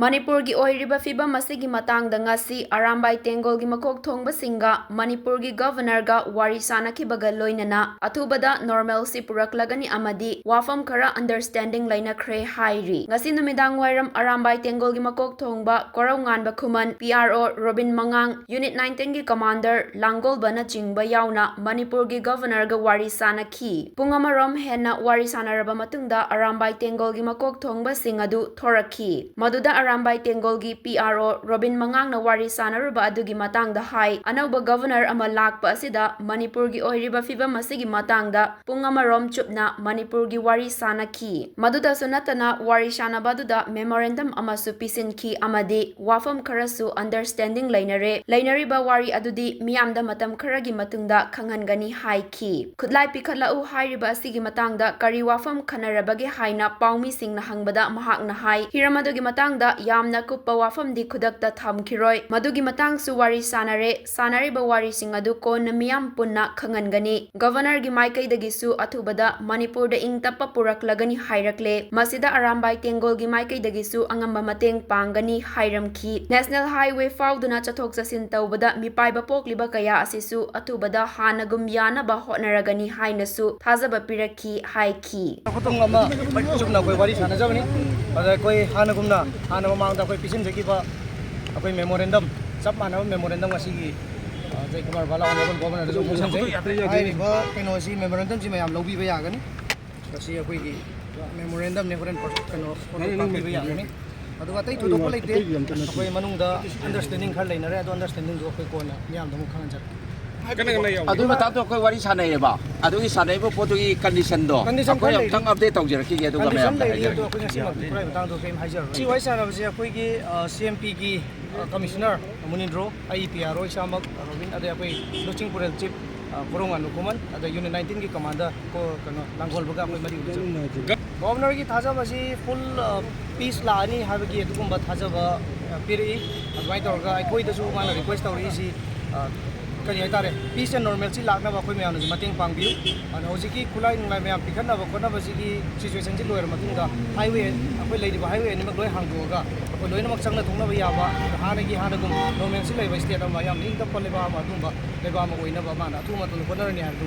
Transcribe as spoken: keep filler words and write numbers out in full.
ꯃꯅꯤꯄꯨꯔꯒꯤ ꯑꯣꯏꯔꯤꯕ ꯐꯤꯕꯝ ꯑꯁꯤꯒꯤ ꯃꯇꯥꯡꯗ ꯉꯁꯤ ꯑꯔꯥꯝꯕꯥꯏ ꯇꯦꯡꯒꯣꯜꯒꯤ ꯃꯀꯣꯛ ꯊꯣꯡꯕꯁꯤꯡꯒ ꯃꯅꯤꯄꯨꯔꯒꯤ ꯒꯚꯔꯅꯔꯒ ꯋꯥꯔꯤ ꯁꯥꯅꯈꯤꯕꯒ ꯂꯣꯏꯅꯅ ꯑꯊꯨꯕꯗ normalcy ꯄꯨꯔꯛꯂꯒꯅꯤ ꯑꯃꯗꯤ ꯋꯥꯐꯝ ꯈꯔ understanding ꯂꯩꯅꯈ꯭ꯔꯦ ꯍꯥꯏꯔꯤ꯫ ꯉꯁꯤ ꯅꯨꯃꯤꯗꯥꯡ ꯋꯥꯏꯔꯝ ꯑꯔꯥꯝꯕꯥꯏ ꯇꯦꯡꯒꯣꯜꯒꯤ ꯃꯀꯣꯛ ꯊꯣꯡꯕ ꯀꯣꯔꯧꯉꯥꯟꯕ ꯈꯨꯃꯟ, P R O ꯔꯣꯕꯤꯟ ꯃꯉꯥꯡ, Unit nineteen ꯒꯤ commander ꯂꯥꯡꯒꯣꯜꯕꯅꯆꯤꯡꯕ ꯌꯥꯎꯅ ꯃꯅꯤꯄꯨꯔꯒꯤ ꯒꯚꯔꯅꯔꯒ ꯋꯥꯔꯤ ꯁꯥꯅꯈꯤ꯫ ꯄꯨꯡ ꯑꯃꯔꯣꯝ ꯍꯦꯟꯅ ꯋꯥꯔꯤ ꯁꯥꯅꯔꯕ ꯃꯇꯨꯡꯗ ꯑꯔꯥꯝꯕꯥꯏ ꯇꯦꯡꯒꯣꯜꯒꯤ ꯃꯀꯣꯛ ꯊꯣꯡꯕꯁꯤꯡ ꯑꯗꯨ ꯊꯣꯔꯛꯈꯤ꯫ ꯃꯗꯨꯗ ꯑꯔꯥꯝꯕꯥꯏ ꯇꯦꯡꯒꯣꯜꯒꯤ P R O ꯔꯣꯕꯤꯟ ꯃꯉꯥꯡꯅ ꯋꯥꯔꯤ ꯁꯥꯅꯔꯨꯕ ꯑꯗꯨꯒꯤ ꯃꯇꯥꯡꯗ ꯍꯥꯏ, ꯑꯅꯧꯕ ꯒꯚꯔꯅꯔ ꯑꯃ ꯂꯥꯛꯄ ꯑꯁꯤꯗ ꯃꯅꯤꯄꯨꯔꯒꯤ ꯑꯣꯏꯔꯤꯕ ꯐꯤꯕꯝ ꯑꯁꯤꯒꯤ ꯃꯇꯥꯡꯗ ꯄꯨꯡ ꯑꯃꯔꯣꯝ ꯆꯨꯞꯅ ꯃꯅꯤꯄꯨꯔꯒꯤ ꯋꯥꯔꯤ ꯁꯥꯅꯈꯤ꯫ ꯃꯗꯨꯗꯁꯨ ꯅꯠꯇꯅ ꯋꯥꯔꯤ ꯁꯥꯅꯕ ꯑꯗꯨꯗ memorandum ꯑꯃꯁꯨ ꯄꯤꯁꯤꯟꯈꯤ ꯑꯃꯗꯤ ꯋꯥꯐꯝ ꯈꯔꯁꯨ understanding ꯂꯩꯅꯔꯦ꯫ ꯂꯩꯅꯔꯤꯕ ꯋꯥꯔꯤ ꯑꯗꯨꯗꯤ ꯃꯤꯌꯥꯝꯗ ꯃꯇꯝ ꯈꯔꯒꯤ ꯃꯇꯨꯡꯗ ꯈꯪꯍꯟꯒꯅꯤ ꯍꯥꯏꯈꯤ꯫ ꯈꯨꯠꯂꯥꯏ ꯄꯤꯈꯠꯂꯛꯎ ꯍꯥꯏꯔꯤꯕ ꯑꯁꯤꯒꯤ ꯃꯇꯥꯡꯗ ꯀꯔꯤ ꯋꯥꯐꯝ ꯈꯟꯅꯔꯕꯒꯦ ꯍꯥꯏꯅ ꯄꯥꯎꯃꯤꯁꯤꯡꯅ ꯍꯪꯕꯗ ꯃꯍꯥꯛꯅ ꯍꯥꯏ, ꯍꯤꯔꯝ ꯑꯗꯨꯒꯤ ꯃꯇꯥꯡꯗ ꯌꯥꯝꯅ ꯀꯨꯞꯄ ꯋꯥꯐꯝꯗꯤ ꯈꯨꯗꯛꯇ ꯊꯝꯈꯤꯔꯣꯏ꯫ ꯃꯗꯨꯒꯤ ꯃꯇꯥꯡꯁꯨ ꯋꯥꯔꯤ ꯁꯥꯅꯔꯦ꯫ ꯁꯥꯅꯔꯤꯕ ꯋꯥꯔꯤꯁꯤꯡ ꯑꯗꯨ ꯀꯣꯟꯅ ꯃꯤꯌꯥꯝ ꯄꯨꯟꯅ ꯈꯪꯍꯟꯒꯅꯤ꯫ ꯒꯚꯔꯅꯔꯒꯤ ꯃꯥꯏꯀꯩꯗꯒꯤꯁꯨ ꯑꯊꯨꯕꯗ ꯃꯅꯤꯄꯨꯔꯗ ꯏꯪ ꯇꯞꯄ ꯄꯨꯔꯛꯂꯒꯅꯤ ꯍꯥꯏꯔꯛꯂꯦ꯫ ꯃꯁꯤꯗ ꯑꯔꯥꯝꯕꯥꯏ ꯇꯦꯡꯒꯣꯜꯒꯤ ꯃꯥꯏꯀꯩꯗꯒꯤꯁꯨ ꯑꯉꯝꯕ ꯃꯇꯦꯡ ꯄꯥꯡꯒꯅꯤ ꯍꯥꯏꯔꯝꯈꯤ꯫ National Highway ꯐꯥꯎꯗꯨꯅ ꯆꯠꯊꯣꯛ ꯆꯠꯁꯤꯟ ꯇꯧꯕꯗ ꯃꯤꯄꯥꯏꯕ ꯄꯣꯛꯂꯤꯕ ꯀꯌꯥ ꯑꯁꯤꯁꯨ ꯑꯊꯨꯕꯗ ꯍꯥꯟꯅꯒꯨꯝ ꯌꯥꯅꯕ ꯍꯣꯠꯅꯔꯒꯅꯤ ꯍꯥꯏꯅꯁꯨ ꯊꯥꯖꯕ ꯄꯤꯔꯛꯈꯤ ꯍꯥꯏꯈꯤ꯫ ꯄꯨꯡ ꯑꯃ ꯆꯨꯞꯅ ꯑꯩꯈꯣꯏ ꯋꯥꯔꯤ ꯁꯥꯟꯅꯖꯕꯅꯤ꯫ ꯑꯗ ꯑꯩꯈꯣꯏ ꯍꯥꯟꯅꯒꯨꯝꯅ, ꯍꯥꯟꯅ ꯃꯃꯥꯡꯗ ꯑꯩꯈꯣꯏ ꯄꯤꯁꯤꯟꯖꯈꯤꯕ ꯑꯩꯈꯣꯏ memorandum, ꯆꯞ ꯃꯥꯟꯅꯕ memorandum ꯉꯁꯤꯒꯤ, ꯑ, ꯖꯌꯀꯨꯃꯥꯔ ꯕꯥꯂꯥ honourable governor ꯗꯁꯨ ꯄꯤꯁꯤꯟꯖꯩ꯫ ꯍꯥꯏꯔꯤꯕ ꯀꯩꯅꯣꯁꯤ, memorandum ꯁꯤ ꯃꯌꯥꯝ ꯂꯧꯕꯤꯕ ꯌꯥꯒꯅꯤ꯫ ꯃꯁꯤ ꯑꯩꯈꯣꯏꯒꯤ memorandum ꯅꯦ, ꯍꯣꯔꯦꯟ ꯄꯣ-, ꯀꯩꯅꯣ, ꯄꯤꯕ ꯌꯥꯒꯅꯤ꯫ ꯑꯗꯨꯒ ꯑꯇꯩ ꯊꯣꯏꯗꯣꯛꯄ ꯂꯩꯇꯦ꯫ ꯑꯩꯈꯣꯏ ꯃꯅꯨꯡꯗ understanding ꯈꯔ ꯂꯩꯅꯔꯦ, ꯑꯗꯣ understanding ꯗꯨ ꯑꯩꯈꯣꯏ ꯀꯣꯟꯅ ꯃꯤꯌꯥꯝꯗ ꯑꯃꯨꯛ ꯈꯪꯍꯟꯖꯔꯛꯀꯦ꯫ ꯑꯗꯨꯒꯤ ꯃꯇꯥꯡꯗꯣ ꯑꯩꯈꯣꯏ ꯋꯥꯔꯤ ꯁꯥꯟꯅꯩꯌꯦꯕ꯫ ꯑꯗꯨꯒꯤ ꯁꯥꯟꯅꯔꯤꯕ ꯄꯣꯠꯇꯨꯒꯤ condition ꯗꯣ condition ꯑꯩꯈꯣꯏ ꯈꯔ ꯂꯩꯔꯤ꯫ ꯑꯃꯨꯛꯇꯪ update ꯇꯧꯖꯔꯛꯈꯤꯒꯦ, ꯑꯗꯨꯒ condition ꯃꯌꯥꯝꯗ ꯂꯩꯔꯤ, ꯍꯥꯏꯖꯔꯛꯀꯦ꯫ ꯑꯗꯣ ꯑꯩꯈꯣꯏ ꯉꯁꯤ ꯃꯇꯥꯡꯗꯣ ꯀꯔꯤꯝ ꯍꯥꯏꯖꯔꯔꯣꯏ꯫ ꯁꯤ ꯋꯥꯔꯤ ꯁꯥꯟꯅꯕꯁꯦ ꯑꯩꯈꯣꯏꯒꯤ, ꯑ, C M P ꯒꯤ, ꯑ, commissioner ꯃꯨꯅꯤꯟꯗ꯭ꯔꯣ, ꯑꯩ P R O ꯏꯁꯥꯃꯛ, ꯑ, ꯔꯣꯕꯤꯟ, ꯑꯗꯩ ꯑꯩꯈꯣꯏ ꯂꯨꯆꯤꯡ ꯄꯨꯔꯦꯜ chief, ꯑ, ꯀꯣꯔꯧꯉꯥꯟꯕ ꯈꯨꯃꯟ, ꯑꯗꯩ Unit nineteen ꯒꯤ commander ꯀꯣ-, ꯀꯩꯅꯣ, ꯂꯥꯡꯒꯣꯜꯕꯒ ꯑꯩꯈꯣꯏ ꯃꯔꯤ ꯎꯅꯖꯕꯅꯤ꯫ Governor ꯒꯤ ꯊꯥꯖꯕꯁꯤ full, ꯑ, peace ꯂꯥꯛꯑꯅꯤ ꯍꯥꯏꯕꯒꯤ ꯑꯗꯨꯒꯨꯝꯕ ꯊꯥꯖꯕ, ꯑ, ꯄꯤꯔꯛꯏ꯫ ꯑꯗꯨꯃꯥꯏꯅ ꯇꯧꯔꯒ ꯑꯩꯈꯣꯏꯗꯁꯨ ꯃꯥꯅ request ꯇꯧꯔꯛꯏꯁꯤ, ꯑ, ꯀꯔꯤ ꯍꯥꯏꯇꯥꯔꯦ, peace and normalcy ꯂꯥꯛꯅꯕ ꯑꯩꯈꯣꯏ ꯃꯌꯥꯝꯅꯁꯨ ꯃꯇꯦꯡ ꯄꯥꯡꯕꯤꯌꯨ꯫ ꯑꯗꯨꯅ ꯍꯧꯖꯤꯛꯀꯤ ꯈꯨꯠꯂꯥꯏ ꯅꯨꯡꯂꯥꯏ ꯃꯌꯥꯝ ꯄꯤꯈꯠꯅꯕ ꯈꯣꯠꯅꯕꯁꯤꯒꯤ situationꯁꯤ ꯂꯣꯏꯔ ꯃꯇꯨꯡꯗ highway, ꯑꯩꯈꯣꯏ ꯂꯩꯔꯤꯕ highway ꯑꯅꯤꯃꯛ ꯂꯣꯏ ꯍꯥꯡꯗꯣꯛꯑꯒ ꯑꯩꯈꯣꯏ ꯂꯣꯏꯅꯃꯛ ꯆꯪꯅ ꯊꯣꯛꯅꯕ ꯌꯥꯕ, ꯍꯥꯟꯅꯒꯤ ꯍꯥꯟꯅꯒꯨꯝ normalcy ꯂꯩꯕ state ꯑꯃ, ꯌꯥꯝꯅ ꯏꯪ ꯇꯞꯄ ꯂꯩꯕꯥꯛ ꯑꯃ, ꯑꯗꯨꯒꯨꯝꯕ ꯂꯩꯕꯥꯛ ꯑꯃ ꯑꯣꯏꯅꯕ ꯃꯥꯅ ꯑꯊꯨꯕ ꯃꯇꯝꯗ ꯍꯣꯠꯅꯔꯅꯤ ꯍꯥꯏꯕꯗꯨ